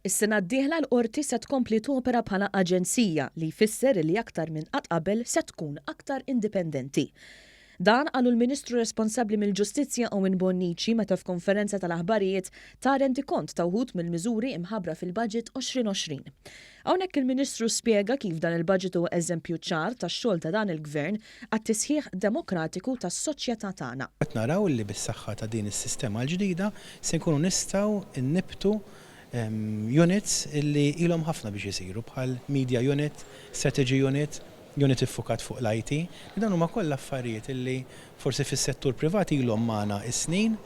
Is-sena d-dieħla l-Qorti se tkompli topera bħala aġenzija li jfisser li aktar minn qatt qabel se tkun aktar indipendenti. Dan qalu l-Ministru responsabbli mill-Ġustizzja Owen Bonnici meta f'konferenza tal-aħbarijiet ta rendikont ta' wħud mill-miżuri imħabbra fil-Budget 2020. Hawnhekk il-Ministru spjega kif dan il-budget huwa eżempju ċar tax-xogħol ta' dan il-Gvern għat-tisħiħ demokratiku tas-soċjetà tagħna. Qed naraw li bis-saħħa ta' din is-sistema l-ġdida se nkunu nistgħu nnibbtu units li ilhom ħafna biex isiru bħal media unit, strategy unit, unit iffukat fuq l-IT, li dawn huma kollha affarijiet li forsi fis-settur privat ilhom magħna s-snin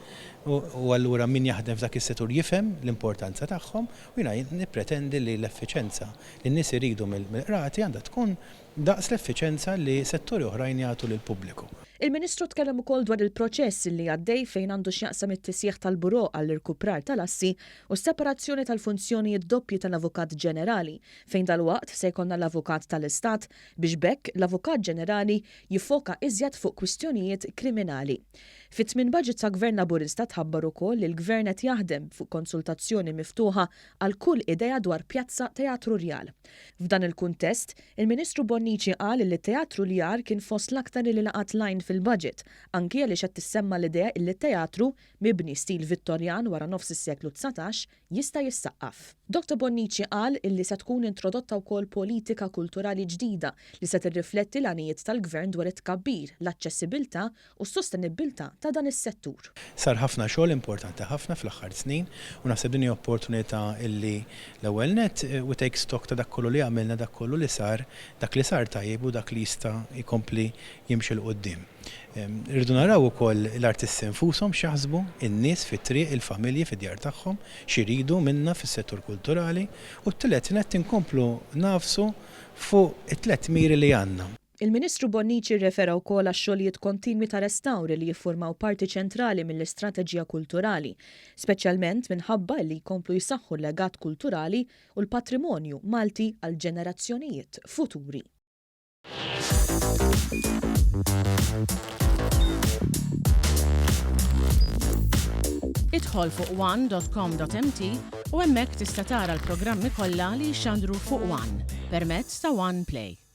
u allura min jaħdem f'dak is-settur jifhem l-importanza tagħhom u jiena nippretendi li l-effiċenza li n-nies iridu mill-qrati għandha tkun daqs l-effiċenza li setturi oħrajn jagħtu lill-pubbliku. Il-Ministru tkellem ukoll dwar il-proċess li għaddej fejn għandu x'jaqsam it-tisjiħ tal-Bureau għall-Irkuprar tal-Assi u s-separazzjoni tal-funzjonijiet doppji tal-Avukat Ġenerali fejn dalwaqt se jkollna l-Avukat tal-Istat biex b'hekk l-Avukat Ġenerali jiffoka iżjed fuq kwistjonijiet kriminali. Fit-tmien budget ta' Gvern Laburista tħabbar ukoll li l-Gvern qed jaħdem fuq konsultazzjoni miftuħa għal kull idea dwar Pjazza Teatru Rjal. F'dan il-kuntest, il-Ministru Bonnici qal li t-Teatru Rjal kien fost l-aktar li laqat l-għajn fil-budget, anki għaliex qed tissemma l-idea illi t-teatru, mibni stil Vittorjan wara nofs is-seklu 19, jista' jissaqqaf. Dottor Bonnici qal illi se tkun introdotta wkoll politika kulturali ġdida li se tirrifletti l-għanijiet tal-Gvern dwar it-tkabbir, l-aċċessibilità u s-sostenibbiltà ta' dan is-settur. Sar ħafna xogħol importanti ħafna fl-aħħar snin u naħseb din hi opportunità illi l-ewwel nett we take stock ta' dak kollu li għamilna, dak kollu li sar, dak li sar tajjeb u dak li jista' jkompli jimxi 'l quddiem. Irridu naraw ukoll l-artisti nfushom x'jaħsbu, in-nies fit-triq, il-familji fid-djar tagħhom, x'iridu minna fis-settur kulturali u t-tielet nett inkomplu nagħfsu fuq it-tlett miri li għandna. Il-Ministru Bonnici rrefera wkoll għax-xogħlijiet kontinwi ta' restawr li jiffurmaw parti ċentrali mill-istrateġija kulturali, speċjalment minħabba li jkomplu jsaħħu l-legat kulturali u l-patrimonju Malti għall-ġenerazzjonijiet futuri. Idħol fuq one.com.mt u hemmhekk tista' tara l-programmi kollha li jixxandru fuq One permezz ta' One Play.